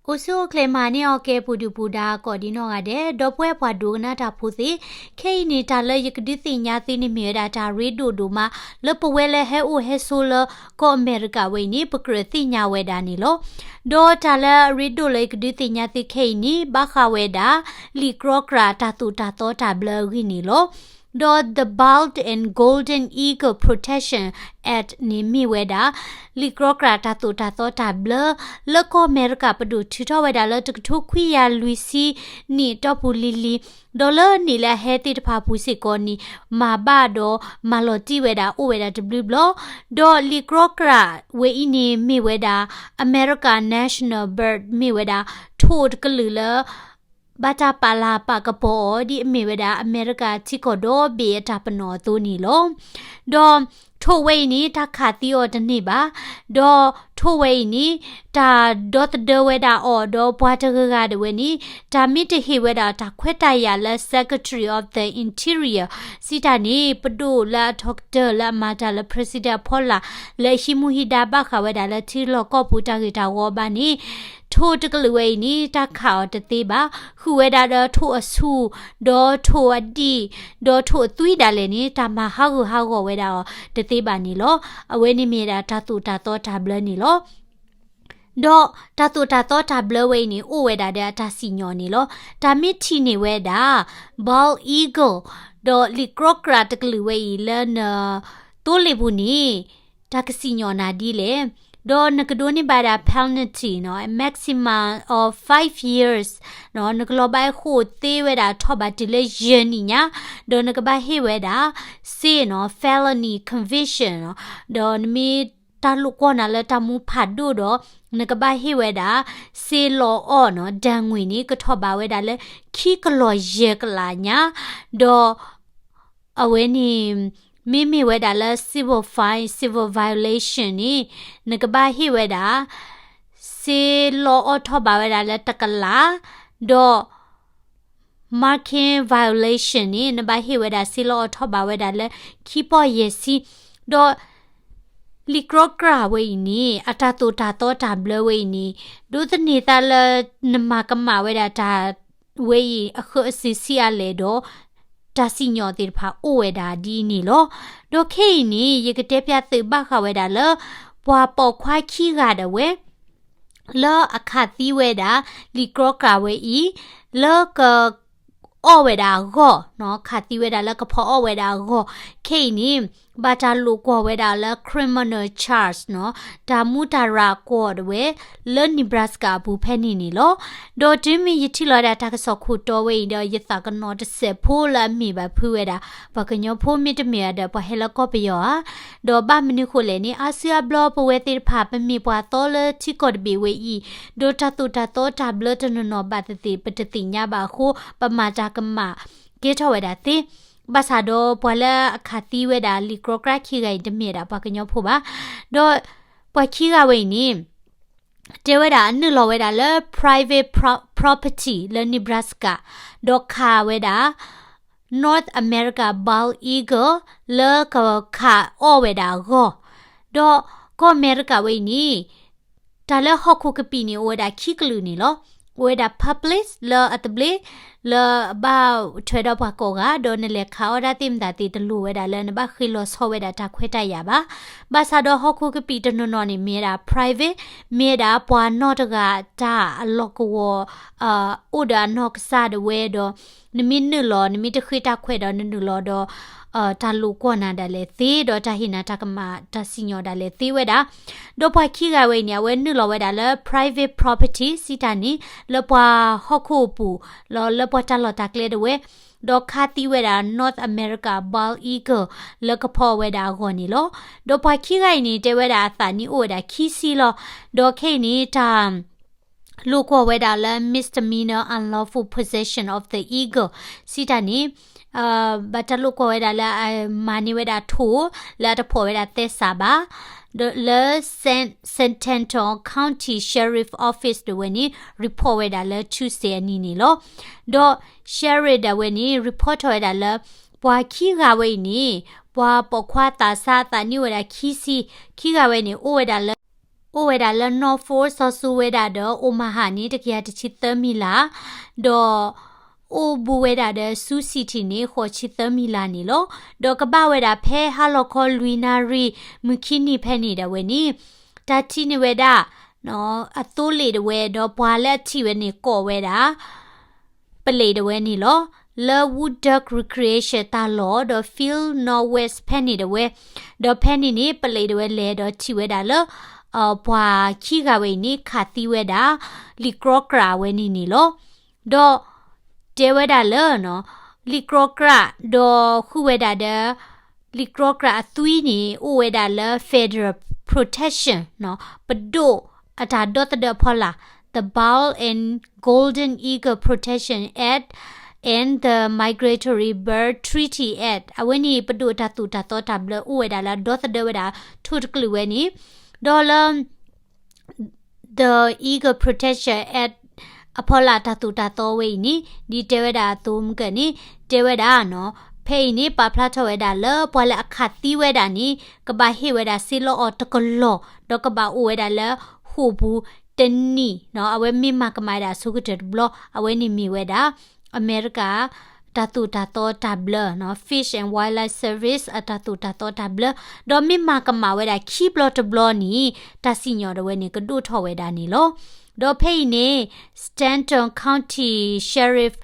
အိၣ်ဆူၣ်အိၣ်ချ့မၤန့ၢ်အီၤကဲ ပူၤဒုၣ်ပူၤဒါ ကိးဒံနီၢ်ဂၤဒဲး ဒီပုၢ်ဝဲၢ်ပှၤဒိကနၣ်တၢ်ဖိသ့ၣ်, ခဲအံၤန့ၣ် တၢ်လၢယကဒုးသ့ၣ်ညါသုန့ၣ်မ့ၢ်ဝဲဒၣ်တၢ်ရ့ဒိၣ်ဒိၣ်မး လၢပဝဲလၢဟဲအိၣ်ဟဲဆိးလၢကီၢ်အမဲရကၤဝဲအံၤန့ၣ် ပကြၢးသ့ၣ်ညါဝဲဒၣ်န့ၣ်လီၤ. ဒီးတၢ်လၢအရ့ဒိၣ်လၢယကဒုးသ့ၣ်ညါသုခဲအံၤန့ၣ် ဘၣ်ဃးဝဲဒၣ် လံာ်ကြီကြၢ်တၢ်သိၣ်တၢ်သီတၢ်ဘျၢအဂ့ၢ်န့ၣ်လီၤ. ဒီး The Bald and Golden Eagle Protection Act န့ၣ်မ့ၢ်ဝဲဒၣ် လံာ်ကြီကြၢ်တၢ်သိၣ်တၢ်သီတၢ်ဘျၢ လၢကီၢ်အမဲရကၤပဒိၣ်ထုးထီၣ်ဝဲဒၣ်လၢတကထိခွံကယၤလွံၢ်ဆံနံၣ်အတီၢ်ပူၤလံၤလံၤ, ဒီးလၢနံၣ်လၢအဟဲသ့ၣ်တဖၣ်အပူၤစ့ၢ်ကီးန့ၣ် မၤဘၣ်ဒီးမၤလီၤတံၢ်ဝဲဒၣ်အိၣ်ဝဲဒၣ်တဘျုးဘျီ, ဒီးလံာ်ကြီကြၢ်ဝဲအံၤန့ၣ်မ့ၢ်ဝဲဒၣ် America National Bird မ့ၢ်ဝဲဒၣ် ထိၣ်တကလုာ်လၢ ဘၣ်တၢ်ပာ်လၤပာ်ကပီၤအီၤ ဒ်အမ့ၢ်ဝဲဒၣ်အမဲရကၤထံကီၢ်ဒီဘ့ၣ်အတၢ်ပနီၣ်အသိးန့ၣ်လီၤ. ဒီးထိၣ်ဝဲအံၤန့ၣ် တၢ်ခးသံအီၤတန့ၢ်ဘၣ်. ဒီးထိၣ်ဝဲအံၤန့ၣ် တၢ်ဒီသဒၢဝဲဒၣ်အီၤ ဒီးပှၤတဂၤဂၤဒၣ်ဝဲန့ၣ် တၢ်မ့ၢ်တဟ့ၣ်ဝဲဒၣ်တၢ်ခွဲးတၢ်ယာ်လၢ Secretary of the Interior စံးတၢ်န့ၣ် ပဒိၣ်လၢအထီကတၢၢ်လၢအမၤတၢ်လၢ President အဖီလာ် လၢအဟံးမူဟံးဒါဘၣ်ဃးဝဲဒၣ်လၢထံလီၢ်ကီၢ်ပူၤတၢ်ဂ့ၢ်တၢ်ဝီဘၣ်န့ၣ် ထိၣ်တကလုာ်ဝဲအံၤန့ၣ် တၢ်ခးအီၤတသ့ဘၣ်. ဃုာ်ဝဲဒၣ်ဒီးထိၣ်အဆူၣ် ဒီးထိၣ်အဒံၣ် ဒီးထိၣ်အသွံဒၣ်လဲာ်န့ၣ် တၢ်မၤဟးဂူာ်ဟးဂီၤဝဲဒၣ်အီၤတသ့ဘၣ်န့ၣ်လီၤ. အဝဲန့ၣ်မ့ၢ်ဒၣ်တၢ်သိၣ်တၢ်သီတၢ်ဘျၢန့ၣ်လီၤ. ဒီးတၢ်သိၣ်တၢ်သီတၢ်ဘျၢဝဲအံၤန့ၣ် အိၣ်ဝဲဒၣ်ဒီးအတၢ်စံၣ်ညီၣ်န့ၣ်လီၤ. တၢ်မ့ၢ်ထံၣ်န့ၢ်ဝဲဒၣ် bald eagle ဒီးလံာ်ကြီကြၢ်တကလုာ်ဝဲအံၤ လၢနသိလ့ၣ်ပူၤန့ၣ် တၢ်ကစံၣ်ညီၣ်နၤဒ်လဲၣ်. ဒီးနကဒိးန့ၢ်ဘၣ်ဒၣ် penalty နီၤ maximum of five years နီၤ နကလီၤဘၣ်ဟဲဃိာ်သ့ဝဲဒၣ်ထီၣ်ဘးတုၤလၢယဲၢ်နံၣ်ညါ, ဒီးနကဘၣ်ဟ့ၣ်ဝဲဒၣ် စ့နီၤ felony conviction နီၤ ဒီးနမ့ၢ်တၢ်လိာ်ကွီၢ်နၤလၢတၢ်မူဖးဒိၣ်ဒီး နကဘၣ်ဟ့ၣ်ဝဲဒၣ် စ့လီၤအီၣ်နီၤ ဒဏ်ငွေန့ၣ် ကထီၣ်ဘးဝဲဒၣ်လၢ ခံကလီၢ်ယဲၢ်ကလးညါ, ဒီး အဝဲန့ၣ် မ့မ့ၢ်ဝဲဒၣ်လၢ civil fine, civil violation န့ၣ် နကဘၣ်ဟ့ၣ်ဝဲဒၣ် စ့လီၤအီၣ်ထီၣ်ဘးဝဲဒၣ်လၢတကလး, ဒီး marking violation န့ၣ် နဘၣ်ဟ့ၣ်ဝဲဒၣ်စ့လီၤအီၣ်ထီၣ်ဘးဝဲဒၣ်လၢခံပီၢ်ယဲၢ်ဆံ, ဒီး လံာ်ကြီကြၢ်ဝဲအံၤန့ၣ် အတၢ်သိၣ်တၢ်သီတၢ်ဘျၢဝဲအံၤန့ၣ် ဒိးသန့ၤသးလၢ နမၤကမၣ်ဝဲဒၣ်တၢ် ဝဲအံၤအဃၢအစံးဆံးအါလဲၣ်ဒီး တၢ်စံၣ်ညီၣ်သ့ၣ်တဖၣ်အိၣ်ဝဲဒၣ်ဒ်အံၤန့ၣ်လီၤ. ဒီးခဲအံၤန့ၣ် ယကတဲဖျါသုဘၣ်ဃးဝဲဒၣ်လၢ ပှၤပိာ်ခွါခံဂၤဒၣ်ဝဲ လၢအခးသံဝဲဒၣ် လံာ်ကြီကြၢ်ဝဲအံၤ လၢက အီၣ်ဝဲဒၣ်အဂီၢ်နီၤ ခးသံဝဲဒၣ်လၢကဖီအီၣ်ဝဲဒၣ်အဂီၢ်, ခဲအံၤန့ၣ် ဘၣ်တၢ်လိာ်ကွီၢ်ဝဲဒၣ်လၢ criminal charge နီၤ တၢ်မူတၢ်ရၢၢ်ကွီၢ်ဒၣ်ဝဲ လၢ Nebraska အပူၤဖဲန့ၣ်န့ၣ်လီၤ. ဒီးတုၤမ့ၢ်ယထံၣ်လီၤဒၣ်တၢ်ကစီၣ်ခိၣ်တီဝဲအံၤဒီး ယသးကနိးတစဲးဖိလၢအမ့ၢ်ဘၣ်ဖုးဝဲဒၣ် ပှၤကညီဖိမ့တမ့ၢ်ဒီး ပှၤဟဲလၢကီၢ်ပယီၤဧါ. ဒီးဘၣ်မနုၤဃိလဲၣ်န့ၣ် အါစုအါဘျီပဝဲသ့ၣ်တဖၣ် ပမ့ၢ်ပှၤသီလၢထံကီၢ်တဘ့ၣ်ဝဲအံၤ, ဒီးတၢ်သိၣ်တၢ်သီတၢ်ဘျၢတနီၤနီၤဘၣ်သ့ၣ်သ့ၣ် ပတသ့ၣ်ညါဘၣ်အဃိ ပမၤတၢ်ကမၣ်ကဲထီၣ်ဝဲဒၣ်သ့. ဘၣ်ဆၣ်ဒီးပှၤလၢအခးသံဝဲဒၣ်လံာ်ကြီကြၢ်ခံဂၤအံၤ တမ့ၢ်ဝဲဒၣ်ပှၤကညီဖိဘၣ်. ဒီးပှၤခံဂၤဝဲအံၤန့ၣ် တဲဝဲဒၣ်အနုာ်လီၤဝဲဒၣ်လၢ private pro- property လၢ Nebraska ဒီးခးဝဲဒၣ် North America Bald Eagle လၢကခးအီၣ်ဝဲဒၣ်အဂီၢ်, ဒီးကီၢ်အမဲရကၤဝဲအံၤန့ၣ် တၢ်လၢဟီၣ်ခိၣ်ကပံာ်န့ၣ် အိၣ်ဝဲဒၣ်ခံကလုာ်န့ၣ်လီၤ. အိၣ်ဝဲဒၣ် public လၢအသဘျ့ လၢအဘၣ်ထွဲဒီးပှၤကိးဂၤ, ဒီးနလဲၤခးအီၣ်ဒၣ်သ့ၣ်မတၤသ့ၣ် တလိၣ်ဝဲဒၣ်လၢနဘၣ်ဃ့လီၤဆီဝဲဒၣ်တၢ်ခွဲးတၢ်ယာ်ဘၣ်. ဘၣ်ဆၣ်ဒီးဟီၣ်ခိၣ်ကပံာ်တနီၤနီၤန့ၣ် မ့ၢ်ဝဲဒၣ် private မ့ၢ်ဝဲဒၣ်ပှၤနီၢ်တဂၤတၢ်အလီၢ်ကဝီၤ အိၣ်ဒီးအနီၢ်ကစၢ်ဒၣ်ဝဲဒီး နမ့ၢ်နုာ်လီၤ နမ့ၢ်တဃ့တၢ်ခွဲးဒီးနနုာ်လီၤဒီး တၢ်လိာ်ကွီၢ်နၤဒၣ်လဲာ်သ့ ဒီးတၢ်ဟ့ၣ်နၤတၢ်ကမၣ်တၢ်စံၣ်ညီၣ်ဒၣ်လဲာ်သ့ဝဲဒၣ်. ဒီးပှၤခံဂၤဝဲအံၤန့ၣ် အဝဲနုာ်လီၤဝဲဒၣ်လၢ private property စံးတၢ်န့ၣ် လၢပှၤဟီၣ်ခိၣ်အပူၤ လၢပှၤတၢ်လီၢ်တၢ်ကျဲဒၣ်ဝဲ ဒီးခးသံဝဲဒၣ် North America Bald Eagle လၢကဖီအီၣ်ဝဲဒၣ်အဂီၢ်န့ၣ်လီၤ. ဒီးပှၤခံဂၤအံၤန့ၣ် တဲဝဲဒၣ်အသးန့ၣ်အိၣ်ဝဲဒၣ်ခံဆံလီၤ. ဒီးခဲအံၤန့ၣ် တၢ် လိာ်ကွီၢ်ဝဲဒၣ်လၢ misdemeanor unlawful possession of the eagle စံးတၢ်န့ၣ် ဘၣ်တၢ်လိာ်ကွီၢ်ဝဲဒၣ်လၢအမၤန့ၢ်ဝဲဒၣ်ထိၣ် လၢအတဖီၣ်ဝဲဒၣ်သဲစးဘၣ် ဒီးလၢ San Antonio County Sheriff Office ဒၣ်ဝဲန့ၣ် report ဝဲဒၣ်လၢ Tuesday အနံၤန့ၣ်လီၤ. ဒီး Sheriff ဒၣ်ဝဲန့ၣ် report ထီၣ်ဝဲဒၣ်လၢ ပှၤခံဂၤဝဲအံၤန့ၣ် ပှၤပိာ်ခွါသးစၢ်သးန့ၢ်ဝဲဒၣ်ခံဆံ ခံဂၤဝဲန့ၣ် အိၣ်ဝဲဒၣ်လၢ အိၣ်ဝဲဒၣ်လၢ Norfolk စီၤစုၤဝဲဒၣ်ဒီး Omaha န့ၣ် တကယၤတဆံသၢမံးလး, ဒီး အိၣ်ဘူးဝဲဒၣ်ဒီး Sioux City န့ၣ် ဃိးဆံသၢမံးလးန့ၣ်လီၤ. ဒီးကဘၣ်ဝဲဒၣ်ဖဲဟါလီၤခီလွံၢ်နၣ်ရံၣ် မုၢ်ခံနံၤဖဲန့ၣ်ဒၣ်ဝဲန့ၣ် တၢ်ထံၣ်န့ၢ်ဝဲဒၣ် အသိလ့ၣ်တဝဲ ဒီးပှၤလၢအထံၣ်ဝဲန့ၣ်ကိးဝဲဒၣ် ပလံးတဝဲန့ၣ်လီၤ. လၢ Wood Duck Recreation တၢ်လီၢ် ဒီး Field Northwest ဖဲန့ၣ်တဝဲ, ဒီးဖဲန့ၣ်န့ၣ် ပလံးတဝဲလဲၤဒီးထံၣ်ဝဲဒၣ်လၢ ပှၤခံဂၤဝဲအံၤန့ၣ် ခးသံဝဲဒၣ် လံာ်ကြီကြးဝဲန့ၣ်န့ၣ်လီၤ. ဒီးတဲဝဲဒၣ်လၢ လံာ်ကြီကြး ဒီးဃုဝဲဒၣ်ဒီး လံာ်ကြီကြးအသွံန့ၣ် အိၣ်ဝဲဒၣ်လၢ Federal Protection ပဒိၣ်အတၢ်ဒီသဒၢအဖီလာ် The Bald and Golden Eagle Protection Act and the Migratory Bird Treaty Act အဝဲန့ၣ် ပဒိၣ်တၢ်သိၣ်တၢ်သီတၢ်ဘျၢအိၣ်ဝဲဒၣ်လၢအဒီသဒၢဝဲဒၣ်ထိၣ်တကလုာ်ဝဲန့ၣ်, ဒီးလၢ The Eagle Protection Act အဖီလာ်တၢ်သိၣ်တၢ်သီဝဲအံၤန့ၣ် ဒ်တဲဝဲဒၣ်အသိးမုၢ်ကၢၢ်န့ၣ် တဲဝဲဒၣ်နီၤ ဖဲအံၤန့ၣ် ပာ်ဖျါထီၣ်ဝဲဒၣ်လၢ ပှၤလၢအခးသံဝဲဒၣ်န့ၣ် ကဘၣ်ဟ့ၣ်ဝဲဒၣ်စ့လီအီၤတကလီၢ် ဒီးကဘၣ်အိၣ်ဝဲဒၣ်လၢဃိာ်ပူၤတနံၣ်နီၤ အဝဲမ့ၢ်မၤကမၣ်ဝဲဒၣ်အဆိကတၢၢ်တဘျီ အဝဲန့ၣ်မ့ၢ်ဝဲဒၣ် အမဲရကၤ တၢ်သိၣ်တၢ်သီတၢ်ဘျၢနီၤ Fish and Wildlife Service အတၢ်သိၣ်တၢ်သီတၢ်ဘျၢ ဒီးမ့ၢ်မၤကမၣ်ဝဲဒၣ်ခံဘျီတဘျီန့ၣ် တၢ်စံၣ်ညီၣ်ဒၣ်ဝဲန့ၣ် ကဒိၣ်ထီၣ်ဝဲဒၣ်န့ၣ်လီၤ. ဒီးဖဲအံၤန့ၣ် Stanton County Sheriff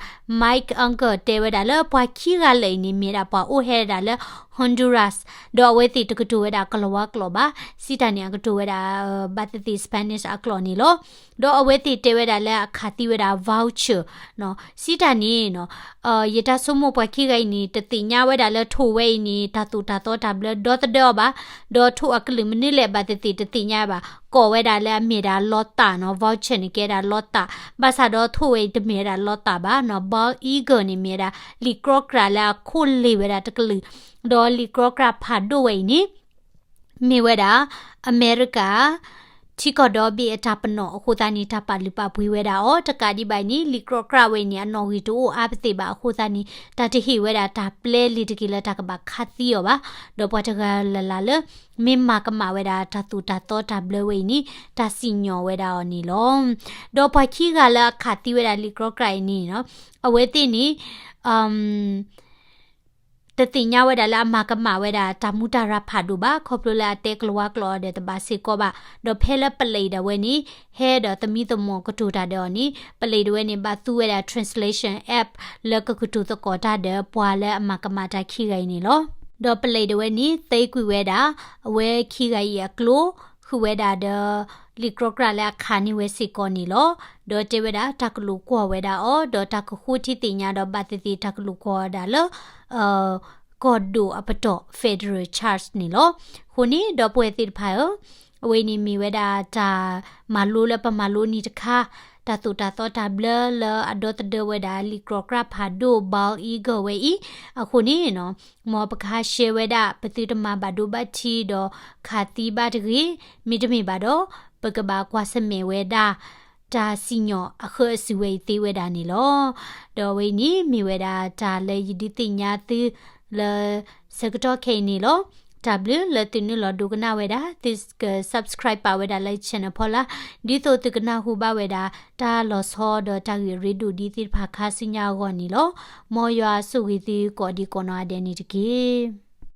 Mike Unger တဲဝဲဒၣ်လၢ ပှၤခံဂၤလၢာ်အံၤန့ၣ် မ့ၢ်ဒၣ်ပှၤအိၣ်ဟဲဒၣ်လၢ Honduras ဒီးအဝဲသ့ၣ်တကတိၤဝဲဒၣ်ကလၤဝါကျိာ်ဘၣ်, စံးတၢ်န့ၣ် အကတိၤဝဲဒၣ် ဘၣ်သ့ၣ်သ့ၣ် Spanish အကျိာ်န့ၣ်လီၤ. ဒီးအဝဲသ့ၣ်တဲဝဲဒၣ်လၢအခးသံဝဲဒၣ် vulture နီၤ, စံးတၢ်န့ၣ်နီၤ ယတၢ်ဆိကမိၣ်ပှၤခံဂၤအံၤန့ၣ် တသ့ၣ်ညါဝဲဒၣ်လၢထိၣ်ဝဲအံၤန့ၣ် တၢ်သိၣ်တၢ်သီတၢ်ဘျၢဒီသဒၢအီၤဘၣ်, ဒီးထိၣ်အကလုာ်မနုၤလဲၣ် ဘၣ်သ့ၣ်သ့ၣ်တသ့ၣ်ညါဘၣ်, ကိးဝဲဒၣ်လၢအမ့ၢ်ဒၣ်လီၤသးနီၤ, vulture န့ၣ်ကဲဒၣ်လီၤသး, ဘၣ်ဆၣ်ဒီးထိၣ်ဝဲအံၤတမ့ၢ်ဝဲဒၣ်လီၤသးဘၣ်နီၤ, bald eagle န့ၣ်မ့ၢ်ဝဲဒၣ် လံာ်ကြီကြးလၢအခိၣ်လ့ၢ်ဝဲဒၣ်တကလုာ်, ဒီးလံာ်ကြီကြးဖးဒိၣ်ဝဲအံၤန့ၣ် မ့ၢ်ဝဲဒၣ် အမဲရကၤ ထံကီၢ်ဒီဘ့ၣ်အတၢ်ပနီၣ်အဃိသတးန့ၣ် တၢ်ပာ်လုၢ်ပာ်ပှ့ၤဝဲဒၣ်အီၤ, တကးဒံးဘၣ်အံၤန့ၣ် လံာ်ကြီကြးဝဲအံၤန့ၣ် အနီၣ်ဂံၢ်တအိၣ်အါပသ့ၣ်ဘၣ်အဃိသတးန့ၣ် တၢ်တဟ့ၣ်ဝဲဒၣ်တၢ်ပျဲလံာ်တက့ၢ်လၢတၢ်ကဘၣ်ခးသံအီၤဘၣ်, ဒီးပှၤတဂၤလၢ်လၢ်လၢ မ့ၢ်မၤကမၣ်ဝဲဒၣ်တၢ်သိၣ်တၢ်သီတၢ်ဘျၢဝဲအံၤန့ၣ် တၢ်စံၣ်ညီၣ်ဝဲဒၣ်အီၤန့ၣ်လီၤ. ဒီးပှၤခံဂၤလၢအခးသံဝဲဒၣ်လံာ်ကြီကြးအံၤန့ၣ်နီၤ, အဝဲသ့ၣ်န့ၣ် တသ့ၣ်ညါဝဲဒၣ်လၢအမၤကမၣ်ဝဲဒၣ်တၢ်မူးတၢ်ရၢ်ဖးဒိၣ်ဘၣ်, ခီဖျိလၢအတဲကလၤဝါကျိာ်အီၤဒီးတဘၣ်စ့ၢ်ကီးဘၣ်, ဒီးဖဲလၢပလံးဒၣ်ဝဲန့ၣ် ဟဲဒီးသမံသမိးကတိၤတၢ်ဒီးအီၤန့ၣ် ပလံးဒၣ်ဝဲန့ၣ် ဘၣ်သူဝဲဒၣ် translation app လၢကကတိၤသကိးတၢ်ဒီးပှၤလၢအမၤကမၣ်တၢ်ခံဂၤအံၤန့ၣ်လီၤ. ဒီးပလံးဒၣ်ဝဲန့ၣ် သ့ကွံာ်ဝဲဒၣ် အဝဲခံဂၤအံၤအကျိၤ ဃုာ်ဝဲဒၣ်ဒီး လံာ်ကြီကြးလၢအခးန့ၢ်ဝဲစ့ၢ်ကီးန့ၣ်လီၤ. ဒီးတဲဝဲဒၣ်တၢ်ကလိာ်ကွီၢ်ဝဲဒၣ်အီၤ, ဒီးတၢ်ကဃိထံသ့ၣ်ညါဒီးဘၣ်သ့ၣ်သ့ၣ်တၢ်ကလိာ်ကွီၢ်ဝဲဒၣ်လၢ ကီၢ်ဒိၣ်အပတီၢ် federal charge န့ၣ်လီၤ. အဃိန့ၣ် ဒီပုၢ်ဝဲၢ်သ့ၣ်တဖၣ်ဧၢ, အဝဲန့ၣ်မ့ၢ်ဝဲဒၣ်တၢ်မၤလိလၢပမၤလိနံၤတခါ, တၢ်သိၣ်တၢ်သီတၢ်ဘျၢလၢအဒီသဒၢဝဲဒၣ်လံာ်ကြီကြးဖးဒိၣ် bald eagle ဝဲအံၤ, အဃိန့ၣ် မ်ပကဟး share ဝဲဒၣ် ပသုတမၤဘၣ်ဒိဘၣ်ထံးဒီးခးသံဘၣ်တဂ့ၤ, မ့တမ့ၢ်ဘၣ်ဒီး ပကဘၣ်ကွၢ်ဆၢၣ်မဲာ်ဝဲဒၣ် တၢ်စံၣ်ညီၣ်အဃၢအစုးဝဲအံၤသ့ဝဲဒၣ်န့ၣ်လီၤ. ဒီးအဝဲအံၤန့ၣ် မ့ၢ်ဝဲဒၣ်တၢ်လၢယဒုးသ့ၣ်ညါသုလၢ ဆၢကတီၢ်ခဲအံၤန့ၣ်လီၤ. တၢ်ဘျုးလၢသုနုာ်လီၤဒိကနၣ်ဝဲဒၣ်, သုက subscribe ပာ်ဝဲဒၣ်လၢ channel ဖီလာ်, ဒ်သိးသုကနၢ်ဟူဘၣ်ဝဲဒၣ် တၢ်လီၤဆီဒီးတၢ်ဂ့ၢ်အရ့ဒိၣ်ဒ်သ့ၣ်တဖၣ်ခါဆူညါအဂီၢ်န့ၣ်လီၤ. မ်ယွၤဆိၣ်ဂ့ၤသုကိးဒံကိးနီၢ်ဂၤဒဲးန့ၣ်တက့ၢ်.